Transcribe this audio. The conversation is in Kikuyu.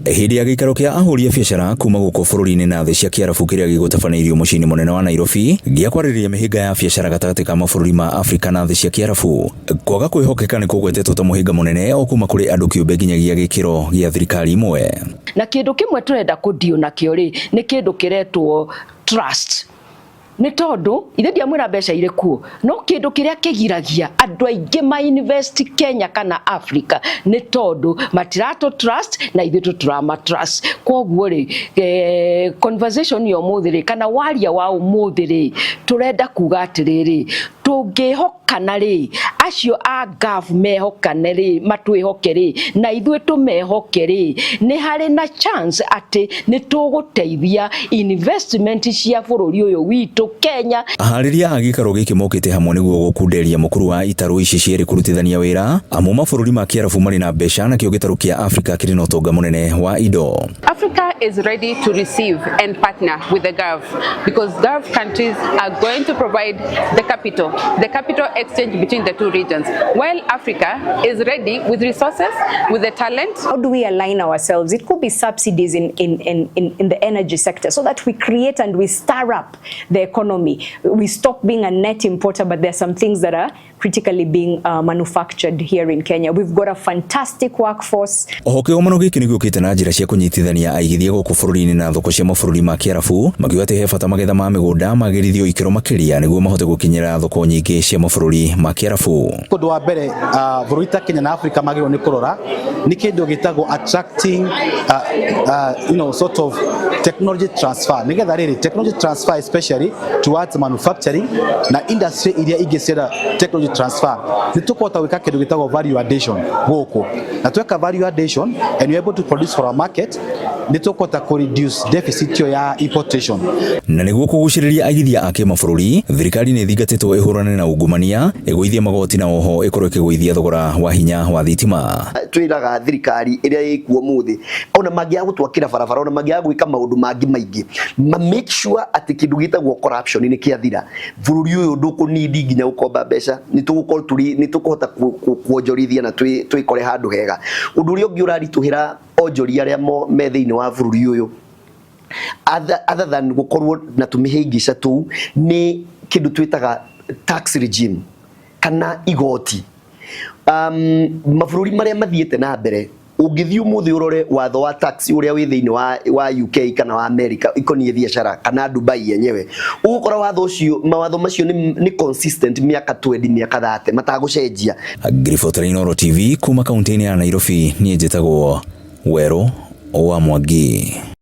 Hĩndĩ ya gĩikaro kĩa ahũri a biacara kuma gũkũ bũrũri-inĩ na thĩ cia Kĩarabu kĩrĩa gĩgũtabanĩirio mũciĩ-inĩ mũnene wa Nairobi gĩa kwarĩrĩria mĩhĩnga ya biacara gatagatĩ ka mabũrũri ma Afrika na thĩ cia Kĩarabu, kwaga kwĩhokeka nĩ kũgwetetwo ta mũhĩnga mũnene o kuma kũrĩ andũ kĩũmbe nginyagia gĩkĩro gĩa thirikari imwe. Na kĩndũ kĩmwe tũrenda kũndio nakĩo rĩ, nĩ kĩndũ kĩretwo trust. Nĩ tondũ ithe ndiamwĩra mbeca irĩ kuo, no kĩndũ kĩrĩa kĩgiragia andũ aingĩ ma invest Kenya kana Africa nĩ tondũ matiratũ trust na ithuĩ tũtirama trust. Koguo rĩ, conversation ya ũmũthĩ rĩ, kana waria wa ũmũthĩ rĩ, tũrenda kuga atĩrĩrĩ, tũngĩhokana rĩ, acio a Gulf mehokane rĩ, matwĩhoke rĩ, na ithuĩ tũmehoke rĩ, nĩ harĩ na chance atĩ nĩ tũgũteithia investment cia bũrũri ũyũ witũ Kenya. Aharĩria a gĩikaro gĩkĩ mokĩte hamwe nĩguo gũkunderia mũkuru wa itarũ ici cierĩ kũrutithania wĩra, amu mabũrũri ma Kĩarabu marĩ na mbeca nakĩo gĩtarũ kĩa Afrika kĩrĩ na ũtonga mũnene wa indo. Africa is ready to receive and partner with the Gulf because Gulf countries are going to provide the capital exchange between the two regions, while Africa is ready with resources, with the talent. How do we align ourselves? It could be subsidies in the energy sector so that we create and we stir up the economy. We stop being a net importer, but there are some things that are critically being manufactured here in Kenya. We've got a fantastic workforce. Oho kĩgomano gĩkĩ nĩ gĩũkĩte na njĩra cia kũnyitithania aigithia gũkũ bũrũri-inĩ na thoko cia mabũrũri ma Kĩarabu, makiuga atĩ he bata magetha ma mĩgũnda magĩrithio ikĩro makĩria nĩguo mahote gũkinyĩra thoko nyingĩ cia mabũrũri ma Kĩarabu. Ũndũ wa mbere, bũrũri ta Kenya na Africa magĩrĩirwo nĩ kũrora nĩ kĩndũ gĩtagwo attracting sort of technology transfer, nĩgetha rĩrĩ technology transfer especially towards manufacturing na industry iria ingĩ cienda technology transfer, nĩ tũkũhota gwĩka kĩndũ gĩtagwo value addition gũkũ, na tweka value addition and we are able to produce for our market, nĩ tũkũhota kũ reduce deficit ĩyo ya importation. Na nĩguo kũgucĩrĩria aigithia a kĩmabũrũri, thirikari nĩ ĩthingatĩtwo ĩhũrane na ungumania, ĩgũithie magoti na oho ĩkorwo ĩkĩgũithia thogora wa hinya wa thitima. Twĩraga thirikari ĩrĩa ĩkuo mũthĩ, ona mangĩaga gũtwakĩra barabara, ona mangĩaga gwĩka maũndũ mangĩ maingĩ, ma make sure atĩ kĩndũ gĩtagwo corruption nĩ kĩathira. Bũrũri ũyũ ndũkũnindi nginya gũkomba mbeca, nĩ tũgũkorwo tũrĩ nĩ tũkũhota kuonjorithia na twĩkore handũ hega. Ũndũ ũrĩa ũngĩ ũraritũhĩra onjoria arĩa me thĩinĩ wa bũrũri ũyũ, other than gũkorwo na tũmĩhĩngĩca tũu, nĩ kĩndũ twĩtaga tax regime kana igoti. Mabũrũri marĩa mathiĩte na mbere, ũngĩthiĩ ũmũthĩ ũrore watho wa tax ũrĩa wĩ thĩinĩ wa UK kana wa America ikoniĩ biacara kana Dubai yenyewe, ũgũkora watho ũcio, mawatho macio nĩ consistent mĩaka 20, mĩaka 30, matagũcenjia. Ngiribotera Inooro TV kuma kaunti-inĩ ya Nairobi, niĩ njĩtagwo Werũ wa Mwangi.